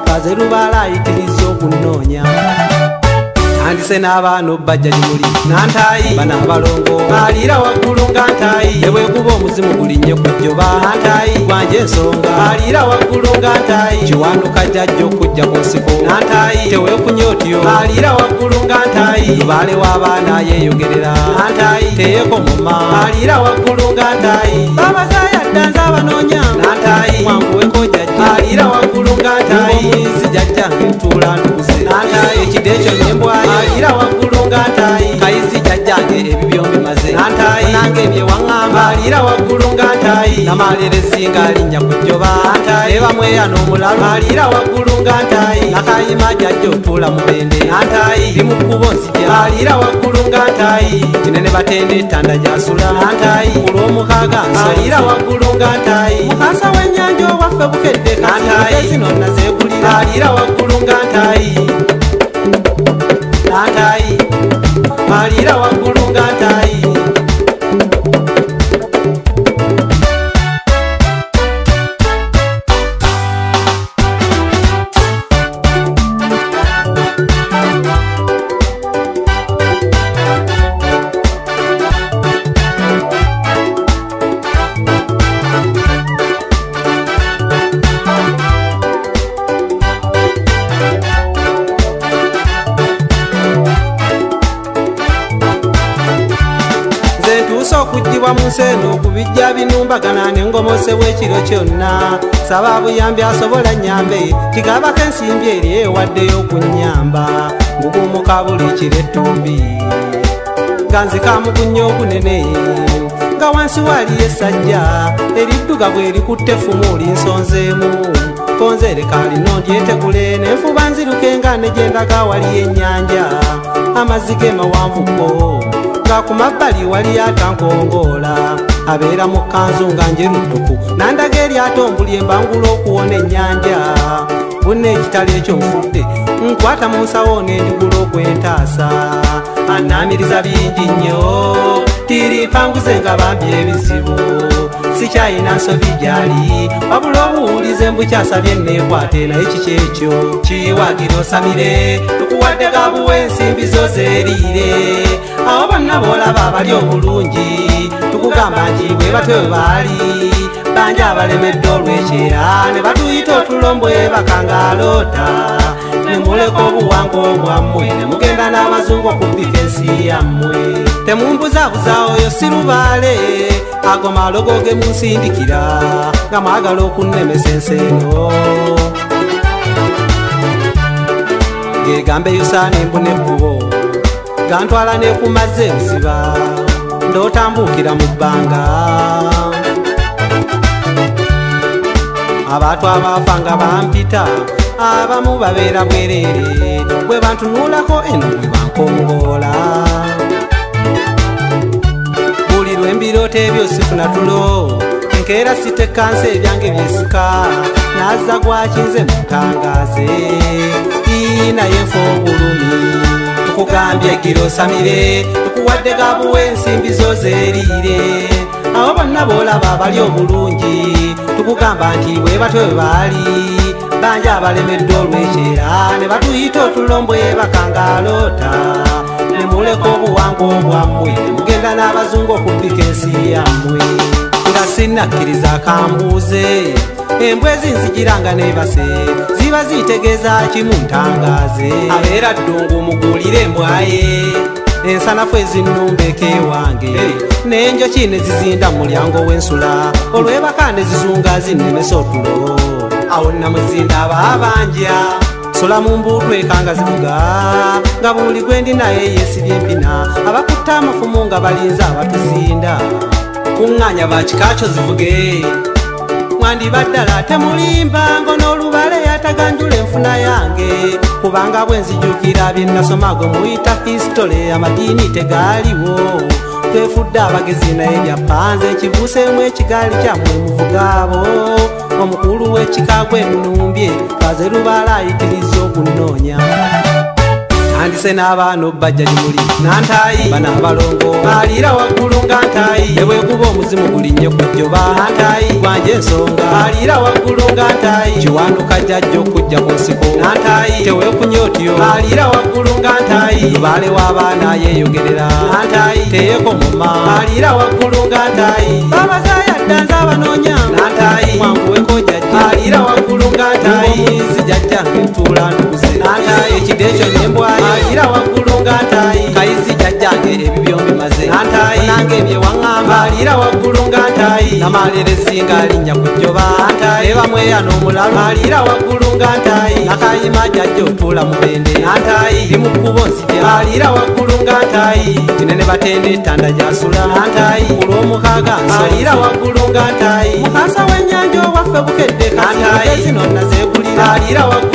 Kaze lubaale ayitiriza okunoonya. Andise n'abaana obbajja gimuli nantayi bano abalongo aliira waggulu nga ntayi ebwe kuba omuzimu gulinnye ku jjoba nantayi gwanje ensonga aliira waggulu nga ntayi kiwanuka jjajja okujja ku nsiko nantayi teweekunya otyo aliira waggulu nga ntayi lubaale w'abaana yeeyogerera nantayi teyeekomoma aliira waggulu nga ntayi babazaaya dda nze abanoonya nantayi mwanguweko jjajja aliira waggulu nga ntayi omuyisi jjajjange ntuula ntukuze nantayi ekide ekyo n'embwayo aliira waggulu nga ntayi kayisi jjajjange ebibyo mbimaze nantayi nange bye waŋŋamba aliira waggulu nga ntayi namalere singa alinnya ku jjoba nantayi ebamweya n'omulalu aliira waggulu nga ntayi nakayima jjajja otuula mubende nantayi ndi mu kkubo nzija aliira waggulu nga ntayi kinene batende ettanda gy'asula nantayi ku lw'omukaaga aliira waggulu nga ntayi mukasa w'ennyanja obwaffe bukedde nantayi zino nazeegulira aliira waggulu nga ntayi nantayi aliira waggulu nga ntayi. Okugibwa mu nsi eno okubijja binumbagana n'engomosebwa ekiro kyonna saba buyambi asobola nnyambe kigabako ensimbi eri ewaddeyo okunnyamba ngugumuka buli kiro ettumbi nga nzikamugunya ogunene nga wansi waliyo essajja eriddugavu erikutte effumu linsonzeemu konzereka lino ndyetegule nenfuba nziruke nga ne gye ndaga waliyo ennyanja amazzi ge mawanvuko nga ku mabbali waliyo atankongoola abeera mu kkanzu nga njeru ttuku nandaga eryato mbuli embangula okuwona ennyanja bunna ekitalo ekyo nfudde nkwata mu nsawo n'endigula okwetaasa annaamiriza bingi nnyo tirimpanguze nga bambi ebizibu sikyayina nsobi gyali wabula obuwulize mbukyasabye neekwate naye kiki ekyo kiwagira osamire tukuwadde gabuwa ensimbi zo zeeriire awo bonna boolaba abali obulungi tukugamba nti bwe batyo bwe baali bangi abalemedde olw'ekyera ne batuyita otulombwe bakangaloota ne muleka obuwangwa obwammwe ne mugenda n'abazungu okubbika ensi yammwe temumbuzaabuza oyo si lubaale ago malogo ge munsindikira nga mwagala okunnemesa ensi eno gegambe yusa nembuna ekkubo gantwala ne ku mazzi ebuziba ndootambuukira mu bbanga abantu abaafa nga bampita abamu babeera bwereere bwe bantunuulako eno bwe bankongoola buli lw'embiroota ebyo sifuna tulo enkeera sitekkansa ebyange byesika nazza gwakinze mutangaaze naye nfa obulumi tukugambye gira osamire tukuwadde gabuwa ensimbi zo zeeriire abo bonna boolaba abali obulungi tukugamba nti bwe batyo bwe baali bangi abalemedde olw'ekyera ne batuyita otulombwe bakangaloota ne muleka obuwangwa obwammwe ne mugenda n'abazungu okubbika ensi yammwe nga sinnakkiriza akambuuze embwa ezinzigira nga neebase ziba zitegeeza kimu ntangaaze abeera ddungu muguulire embwaye ensanafu ezinnumbeko ewange n'enjoki ne zizinda mu mulyango w'ensula olwebaka ne zizunga zinnemesa otulo awo namuzinda abaabanja sola mu mbuutu ekanga zivuga nga buli gwe ndi naye yeesibye empina abakutte amafumu nga balinze abatuzinda kuŋŋaanya bakika kyo zivuge mwandibaddala temulimba ng'onoolubale yataganjula enfuna yange kubanga bwe nzijukira bye nasoma gwe muyita hisitole amadiini tegaaliwo twefudde abagezi naye byappanze kibuuseemu ekigaali kyammwe muvugaabo omukulu w'ekika gwe nnumbye kaze lubaale ayitiriza okunoonya. Tandise Ndese n'abaana obbajja gimuli Nantayi bano abalongo aliira waggulu nga ntayi ne bwekuba omuzimu gulinnye ku jjoba Nantayi gwanje ensonga aliira waggulu nga ntayi kiwanuka jjajja okujja ku nsiko Nantayi teweekunya otyo aliira waggulu nga ntayi lubaale w'abaana yeeyogerera Nantayi teyeekomoma aliira waggulu nga ntayi babazaaya dda nze abanoonya Nantayi mwanguweko jjajja aliira waggulu nga ntayi omuyizi jjajjange ntuula ntukuze Nantayi ekide ekyo nembwayo aliira waggulu nga ntayi kayizi jjajjange ebibyo mbimaze Nantayi nange ebye waŋŋamba aliira waggulu nga ntayi namalere singa alinnya ku jjoba Nantayi ebamweya n'omulalu aliira waggulu nga ntayi nakayima jjajja otuula mubende Nantayi ndi mu kkubo nzija aliira waggulu nga ntayi kinene batende ettanda gyasula Nantayi ku lw'omukaaga aliira waggulu nga ntayi mukasa w'ennyanja obwaffe bukedde Nantayi zino nazeegulira aliira waggulu.